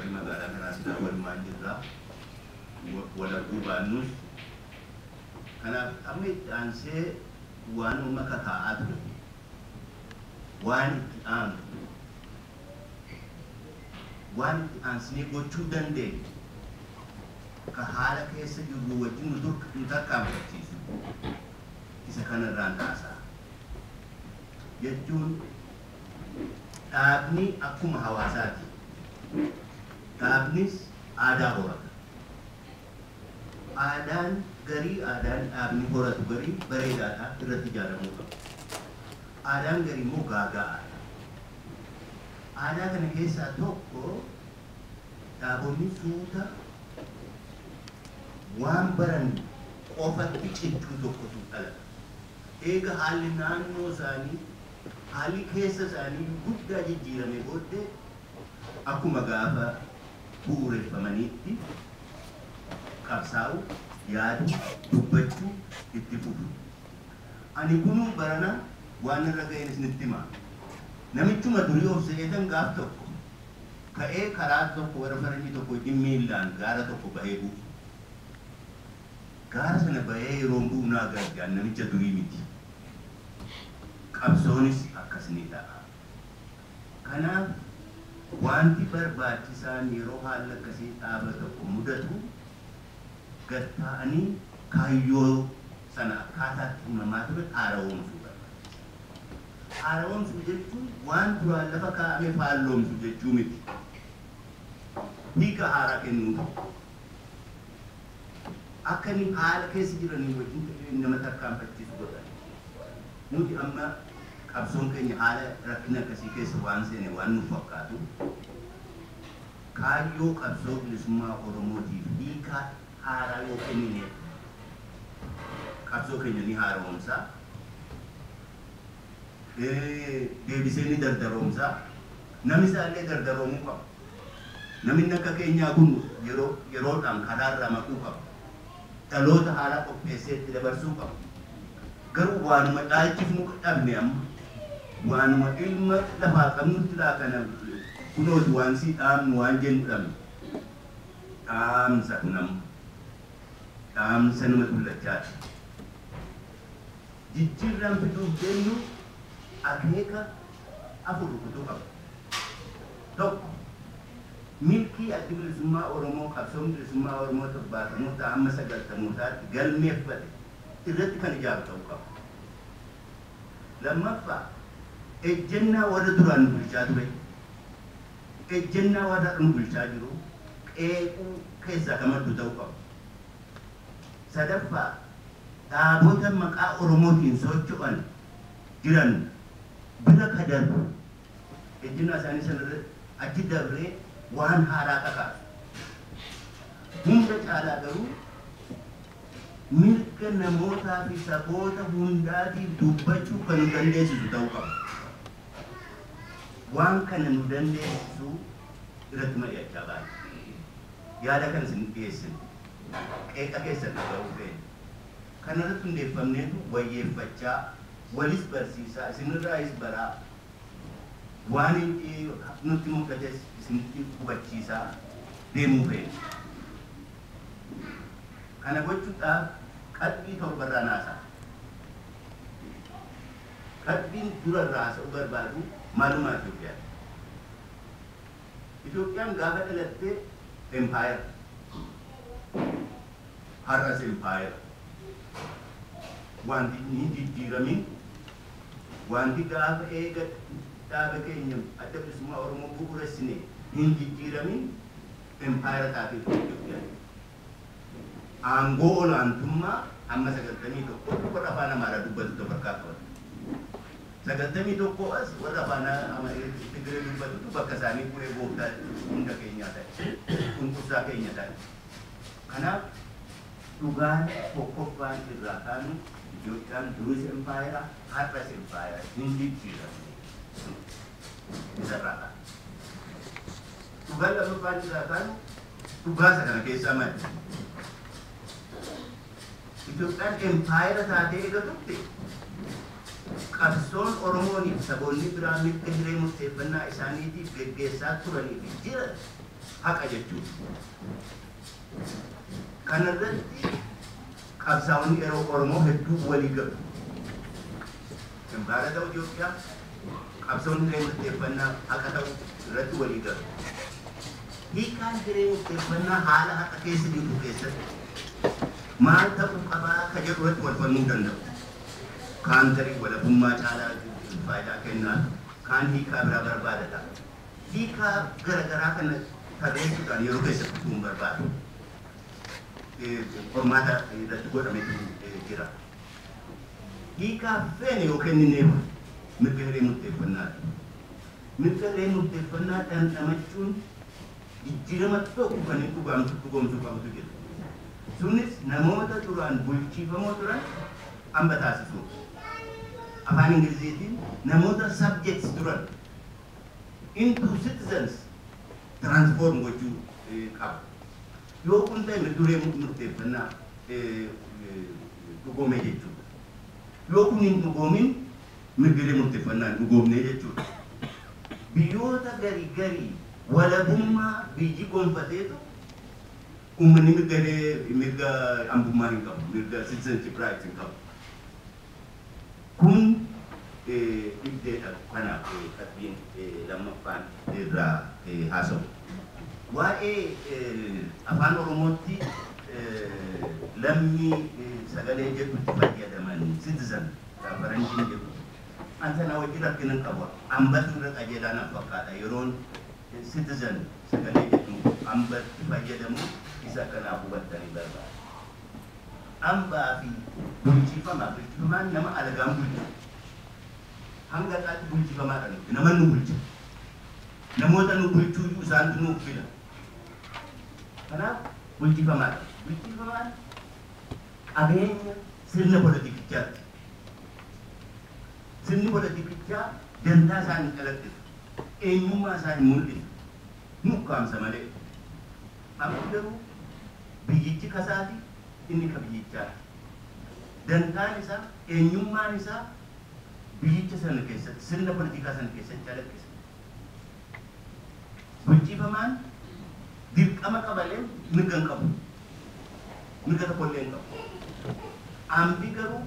Warri magaalaa kanaa silaa walumaan jirraa wal arguu baannus. Kanaaf amma itti aansee waanuma kakaa'aa ture, waan itti aanu, waan itti aansinee gochuu dandeenyu ka haala keessa jirru wajjin nu tarkaanfachiisu isa kanarraan haasa'a. Jechuun dhaabni akkuma hawaasaati. Dhaabnis aadaa horata. Aadaan garii, aadaan dhaabni horatu garii bareedaadha, irratti ijaaramuu qaba. Aadaan garii immoo gaaga'aadha. Aadaa kana keessaa tokko dhaabonni suuta waan baran qofatti cichuu tokkotu dhalata. Eega haalli naannoo isaanii, haalli keessa isaanii guddaa jijjiirame booddee akkuma gaafa bu'uureffamaniitti qabsaa'u, yaadu, dubbachuu itti fufu. Ani kunuu barana waan irra ga'een isinitti hima. Namichuma durii of se'eetan gaaf tokko ka'ee karaa tokko warra faranjii tokko wajjin miillaan gaara tokko bahee bu'u. Gaara sana bahee yeroo bu'u naa gargaan namicha durii miti. Qabsoonis akkas ni ta'a. Kanaaf wanti barbaachisaan yeroo haalli akkasii dhaaba tokko mudatu gad taa'anii kaayyoo sana akkaataatti himamaa ture haara'oomsuu barbaachisa. Haara'oomsuu jechuun waan duraan lafa kaa'ame faalloomsu jechuu miti. Hiika haaraa kennuuf. Akka inni haala keessa jiranii wajjin nama tarkaanfachiisu godhan. Nuti amma qabsoon keenya haala rakkina akkasii keessa waan seene waan nuuf fakkaatu kaayyoo qabsoo bilisummaa Oromootiif hiika haaraa yoo kennine qabsoo keenya ni haaromsa. Deebisee ni dardaroomsa. Namni isaallee dardaroomuu qaba. Namni akka keenyaa kun yeroodhaan karaarraa maquu qaba. Dhaloota haaraa qopheessee itti dabarsuu qaba. Garuu waanuma dhaalchifnu dhabne amma waanuma ilma lafaa qabnutti laa kana kunooti waan sii dhaamnu waan jennu dhabne. Dhaamsa kun amma dhaamsa nama dullachaati. Jijjiirraan fiduuf jennu akeeka afur rukutuu qaba. Tokko, milkii addi bilisummaa Oromoo, qabsoon bilisummaa Oromoo 70moota hamma 90mootaatti galmeeffate irratti kan ijaaru ta'uu qaba. Lammaffaa, ejjennaa warra duraan nu bulchaa ture, ejjennaa warra nu bulchaa jiru qeequu keessaa kan maddu ta'uu qaba. Sadaffaa, dhaabota maqaa Oromootiin socho'an jiran bira ka darbu ejjennaa isaanii sanarra achi dabree waan haaraa kakaasu. Hunda caalaa garuu mirga namootaa fi saboota hundaatiif dubbachuu kan nu dandeessisu ta'uu qaba. Waan kana nu dandeessisu irratti mari'achaa baana. Yaada kana isin dhiyeessinu. Qeeqa keessan dhaga'uu feena. Kanarratti hundeeffamneetu wayyeeffachaa, walis barsiisaa, isinirraayis baraa, waan nutti mul'ates isinitti hubachiisaa deemuu feena. Kana gochuudhaaf qalbii torbarraa naasaa. Qalbiin durarraa haasa'uu barbaadu maalummaa Itoophiyaati. Itoophiyaan gaafa dhalattee empaayera. Har'as empaayera. Wanti hin jijjiiramin, wanti gaafa eega dhaaba keenya adda bilisummaa Oromoo bu'uuressine hin jijjiiramin empaayera taatee Itoophiyaan. Aangoo olaantummaa amma 91 warra afaan Amaaraa dubbatu bakka qabatu. 91 as warra afaan Tigree dubbatutu bakka isaanii bu'ee gooftaa hunda keenyaa ta'e. Cunqursaa keenya ta'e. Kanaaf dhugaan tokkoffaan irraa kaanu Itoophiyaan duris empaayera, har'as empaayera, hin jijjiiramne. Isarraa kaanu. Dhugaan lammaffaan irraa kaanu dhugaa isa kana keessaa madda. Itoophiyaan empaayera taatee eega turte qabsoon Oromooniif saboonni biraa mirga hiree murteeffannaa isaaniitiif geggeessaa turanii fi jiran Haqa jechuudha. Kanarratti qabsaa'onni yeroo Oromoo hedduu walii galu. Impaayera ta'uu Itoophiyaa qabsoonni hiree murteeffannaa haqa ta'u irratti walii galu. Hiikaan hiree murteeffannaa haala haqa keessa jirtu keessatti maal ta'uu qabaa ka jedhu irratti wal falmuu danda'u. Kaan tarii walabummaa caalaa faayidaa kennaa, kaan hiikaa biraa barbaadata. Hiikaa garaagaraa kana tarreessuudhaan yeroo keessatti utuu hin barbaadu. Qormaata irratti godhametu jira. Hiikaa feene yoo kennineef mirga hiree murteeffannaati. Mirga hiree murteeffannaa dhandhamachuun jijjiirama tokko kan hin dhugoomsuu qabutu jira. Sunis namoota duraan bulchiifamoo turan hamba taasisuu. Afaan Ingiliziitiin namoota subjects turan into citizens transform gochuu qaba. Yoo kun ta'e mirga hiree murteeffannaa dhugoome jechuudha. Yoo kun hin dhugoomin mirga hiree murteeffannaa hin dhugoomne jechuudha. Biyyoota garii garii walabummaa biyyi gonfateetu uummanni mirga mirga hambummaa hin qabu, mirga citizenship rights hin qabu. Kun dhibdeedha kanaaf qabxiin lammaffaan irraa haasa'u. Waa'ee afaan Oromootti lammii sagalee jedhutti fayyadaman citizen faranjiin jedhu. An sana wajjin rakkina hin qabu. Hambatu irra qajeelaa naaf fakkaata. Yeroon citizen sagalee jedhu hambatti fayyadamu isa kanaaf hubattanii barbaada. Hambaa fi bulchiifamaa, bulchiifamaan nama alagaan bulchu. Hanga isaatti bulchifamaadha nuti. Nama nu bulcha. Namoota nu bulchuu isaantu nuuf fila. Kanaaf bulchifamaadha. Bulchifamaan qabeenya sirna politikichaati. Sirni politikichaa dantaa isaa hin calaqqisu. Eenyummaa isaa hin mul'isu. Mukkaamsa malee. Amma garuu biyyichi kasaati, inni ka biyyichaati. Dantaan isaa, eenyummaan isaa biyyicha sana keessatti, sirna politikaa sana keessatti calaqqisa. Bulchiifamaan dirqama qabalee mirga hin qabu. Mirga tokkollee hin qabu. Ambi garuu